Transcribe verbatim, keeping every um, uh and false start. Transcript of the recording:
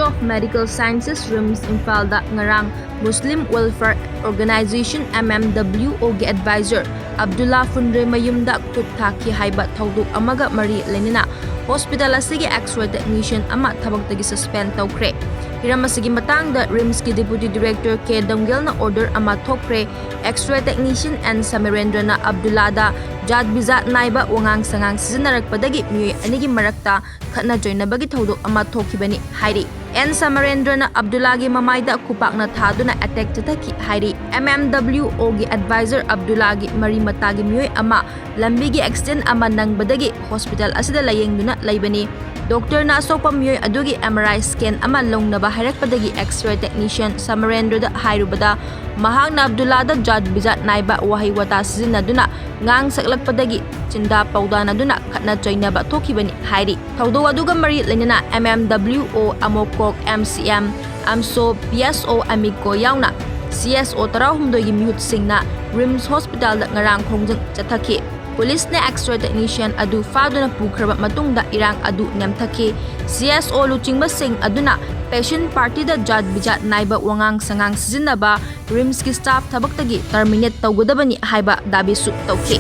of Medical Sciences, RIMS, ꯏꯝꯐꯥꯜꯗ ꯉꯔꯥꯡ Muslim Welfare Organization, M M W O, ꯒꯤ advisor Abdulla ꯐꯨꯟꯗ꯭ꯔꯦ ꯃꯌꯨꯝꯗ ꯈꯨꯠ ꯊꯥꯈꯤ ꯍꯥꯏꯕ ꯊꯧꯗꯣꯛ ꯑꯃꯒ ꯃꯔꯤ ꯂꯩꯅꯅ hospital ꯑꯁꯤꯒꯤ X-ray technician ꯑꯃ ꯊꯕꯛꯇꯒꯤ suspend ꯇꯧꯈ꯭ꯔꯦ꯫ ꯍꯤꯔꯝ ꯑꯁꯤꯒꯤ ꯃꯇꯥꯡꯗ RIMSꯀꯤ Deputy Director K ꯗꯝꯒꯦꯜꯅ order ꯑꯃ ꯊꯣꯛꯈ꯭ꯔꯦ꯫ X-ray technician N ꯁꯃꯤꯔꯦꯟꯗ꯭ꯔꯅ ꯑꯕꯗꯨꯜꯂꯥꯗ ꯖꯥꯠ ꯕꯤꯖꯥꯠ ꯅꯥꯏꯕ ꯋꯥꯉꯥꯡ ꯁꯉꯥꯡ ꯁꯤꯖꯤꯟꯅꯔꯛꯄꯗꯒꯤ ꯃꯤꯑꯣꯏ ꯑꯅꯤꯒꯤ ꯃꯔꯛꯇ ꯈꯠꯅ ꯆꯩꯅꯕꯒꯤ ꯊꯧꯗꯣꯛ ꯑꯃ ꯊꯣꯛꯈꯤꯕꯅꯤ ꯍꯥꯏꯔꯤ꯫ N ꯁꯃꯔꯦꯟꯗ꯭ꯔꯅ ꯑꯕꯗꯨꯜꯂꯥꯒꯤ ꯃꯃꯥꯏꯗ ꯈꯨꯄꯥꯛꯅ ꯊꯥꯗꯨꯅ attack ꯆꯠꯊꯈꯤ ꯍꯥꯏꯔꯤ꯫ M M W O ꯒꯤ advisor ꯑꯕꯗꯨꯜꯂꯥꯒꯤ ꯃꯔꯤ ꯃꯇꯥꯒꯤ ꯃꯤꯑꯣꯏ ꯑꯃ ꯂꯝꯕꯤꯒꯤ accident ꯑꯃ ꯅꯪꯕꯗꯒꯤ hospital ꯑꯁꯤꯗ ꯂꯥꯌꯦꯡꯗꯨꯅ ꯂꯩꯕꯅꯤ꯫ Doctorꯅ ꯑꯁꯣꯛꯄ ꯃꯤꯑꯣꯏ ꯑꯗꯨꯒꯤ M R I scan ꯑꯃ ꯂꯧꯅꯕ ꯍꯥꯏꯔꯛꯄꯗꯒꯤ X-ray technician ꯁꯃꯔꯦꯟꯗ꯭ꯔꯗ ꯍꯥꯏꯔꯨꯕꯗ, ꯃꯍꯥꯛꯅ ꯑꯕꯗꯨꯜꯂꯥꯗ ꯖꯥꯠ ꯕꯤꯖꯥꯠ ꯅꯥꯏꯕ ꯋꯥꯍꯩ ꯋꯥꯇꯥ ꯁꯤꯖꯤꯟꯅꯗꯨꯅ ꯉꯥꯡ ꯁꯛꯂꯛꯄꯗꯒꯤ ꯆꯤꯟꯗꯥ ꯄꯥꯎꯗꯥꯅꯗꯨꯅ ꯈꯠꯅ ꯆꯩꯅꯕ ꯊꯣꯛꯈꯤꯕꯅꯤ ꯍꯥꯏꯔꯤ꯫ ꯊꯧꯗꯣꯛ ꯑꯗꯨꯒ ꯃꯔꯤ ꯂꯩꯅꯅ M M W O ꯑꯃꯣꯀꯣꯛ, M C M, AMSO, P S O ꯑꯃꯤꯀꯣ ꯌꯥꯎꯅ C S O ꯇꯔꯥꯍꯨꯝꯗꯣꯏꯒꯤ ꯃꯤꯍꯨꯠꯁꯤꯡꯅ RIMS hospitalꯗ ꯉꯔꯥꯡ ꯈꯣꯡꯖꯪ ꯆꯠꯊꯈꯤ꯫ Policeꯅ X-ray technician ꯑꯗꯨ ꯐꯥꯗꯨꯅ ꯄꯨꯈ꯭ꯔꯕ ꯃꯇꯨꯡꯗ ꯏꯔꯥꯡ ꯑꯗꯨ ꯅꯦꯝꯊꯈꯤ꯫ C S O ꯂꯨꯆꯤꯡꯕꯁꯤꯡ ꯑꯗꯨꯅ patient partyꯗ ꯖꯥꯠ ꯕꯤꯖꯥꯠ ꯅꯥꯏꯕ ꯋꯥꯉꯥꯡ ꯁꯉꯥꯡ ꯁꯤꯖꯤꯟꯅꯕ, RIMSꯀꯤ staff ꯊꯕꯛꯇꯒꯤ terminate ꯇꯧꯒꯗꯕꯅꯤ ꯍꯥꯏꯕ ꯗꯥꯕꯤꯁꯨ ꯇꯧꯈꯤ꯫